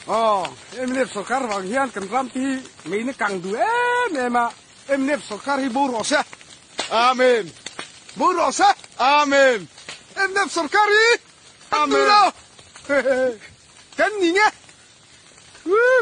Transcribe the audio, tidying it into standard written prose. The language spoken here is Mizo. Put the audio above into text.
Aw, mnf sorkar vang hian kan ram te hi meina kang duh em em a, mnf sorkar hi bo rawh se. Amen. Bo rawh se. Amen. Mnf sorkar hi an duh lo. Kan ning e. Woo.